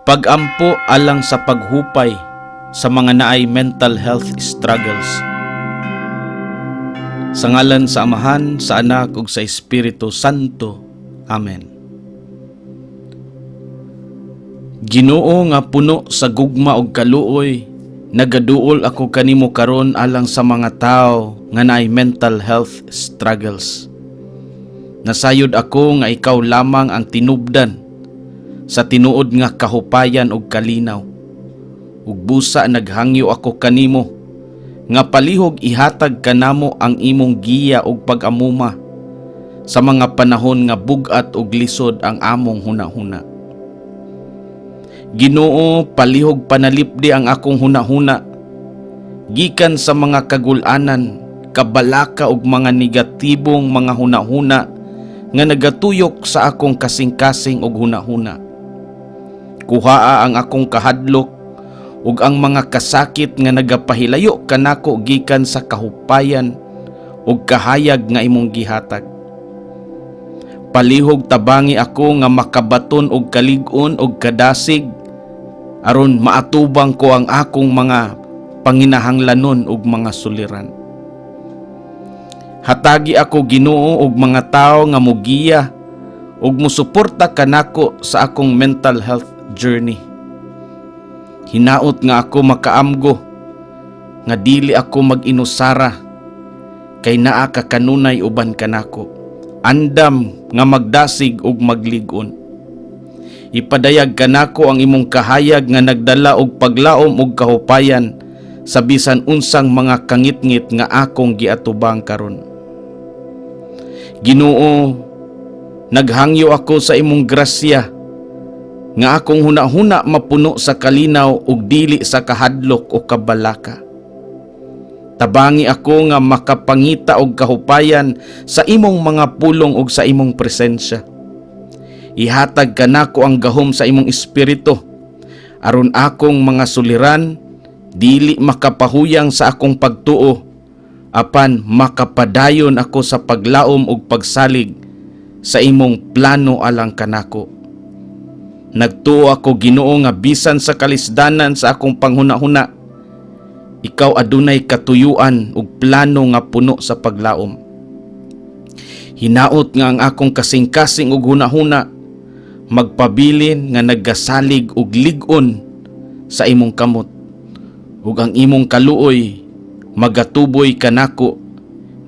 Pag-ampo alang sa paghupay sa mga naay mental health struggles. Sa ngalan sa Amahan, sa Anak ug sa Espiritu Santo. Amen. Ginoo nga puno sa gugma ug kaluoy, nagaduol ako kanimo karon alang sa mga tawo nga naay mental health struggles. Nasayod ako nga ikaw lamang ang tinubdan sa tinuod nga kahupayan ug kalinaw. Ug busa naghangyo ako kanimo nga palihog ihatag kanamo ang imong giya ug pag-amuma sa mga panahon nga bug-at ug lisod ang among hunahuna. Ginoo, palihog panalipdi ang akong hunahuna gikan sa mga kagul-anan, kabalaka ug mga negatibong mga hunahuna nga nagatuyok sa akong kasing-kasing ug hunahuna. Kuhaa ang akong kahadlok ug ang mga kasakit nga nagapahilayo kanako gikan sa kahupayan ug kahayag nga imong gihatag. Palihog tabangi ako nga makabaton og kalig-on ug kadasig aron maatubang ko ang akong mga panginahanglanon ug mga suliran. Hatagi ako, Ginoo, og mga tawo nga mugiya ug musuporta kanako sa akong mental health journey. Hinaot nga ako makaamgo nga dili ako mag-inusara kay naa ka kanunay uban kanako. Andam nga magdasig ug maglig-on. Ipadayag kanako ang imong kahayag nga nagdala og paglaom ug kahupayan sa bisan unsang mga kangitngit nga akong giatubang karon. Ginoo, naghangyo ako sa imong grasya nga akong hunahuna mapuno sa kalinaw ug dili sa kahadlok o kabalaka. Tabangi ako nga makapangita og kahupayan sa imong mga pulong ug sa imong presensya. Ihatag kanako ang gahom sa imong espiritu aron akong mga suliran dili makapahuyang sa akong pagtuo, apan makapadayon ako sa paglaom ug pagsalig sa imong plano alang kanako. Nagtuo ako, Ginoo, nga bisan sa kalisdanan sa akong panghuna-huna, ikaw adunay katuyuan ug plano nga puno sa paglaom. Hinaot nga ang akong kasing-kasing ug hunahuna magpabilin nga naggasalig ug lig-on sa imong kamot ug ang imong kaluoy magatuboy kanako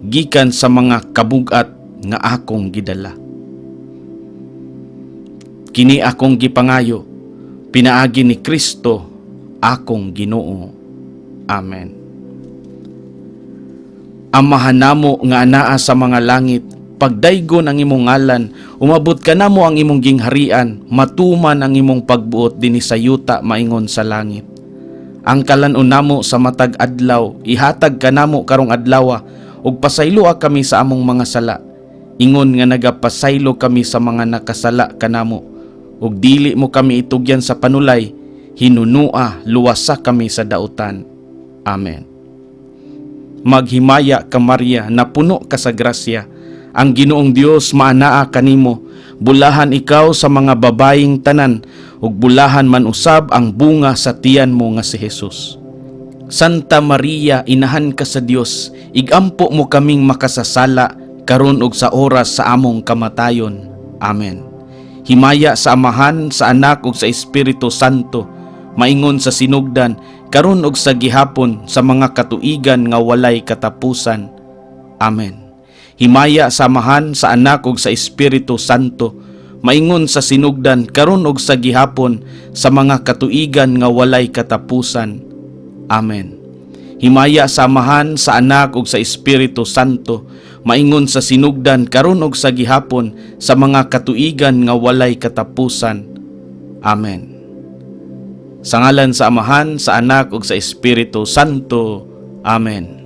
gikan sa mga kabugat nga akong gidala. Kini akong gipangayo pinaagi ni Kristo akong Ginoo. Amen. Amahan namo nga anaa sa mga langit, pagdaygon ang imong ngalan, umabot kanamo ang imong gingharian, matuman ang imong pagbuot dinhi sa yuta maingon sa langit. Ang kalan-on namo sa matag adlaw, ihatag kanamo karong adlawa, ug pasayloa kami sa among mga sala, ingon nga nagapasaylo kami sa mga nakasala kanamo. Ug dili mo kami itugyan sa panulay, hinunua luwasa kami sa dautan. Amen. Maghimaya ka, Maria, napuno ka sa grasya. Ang Ginoong Dios maanaa kanimo. Bulahan ikaw sa mga babayeng tanan ug bulahan man usab ang bunga sa tiyan mo nga si Jesus. Santa Maria, inahan ka sa Dios, igampo mo kaming makasasala karon ug sa oras sa among kamatayon. Amen. Himaya sa Amahan, sa Anak ug sa Espiritu Santo, maingon sa sinugdan, karon ug sa gihapon, sa mga katuigan nga walay katapusan. Amen. Himaya sa Amahan, sa Anak ug sa Espiritu Santo, maingon sa sinugdan, karon ug sa gihapon, sa mga katuigan nga walay katapusan. Amen. Himaya sa Amahan, sa Anak ug sa Espiritu Santo, maingon sa sinugdan, karon ug sa gihapon, sa mga katuigan nga walay katapusan. Amen. Sa ngalan sa Amahan, sa Anak ug sa Espiritu Santo. Amen.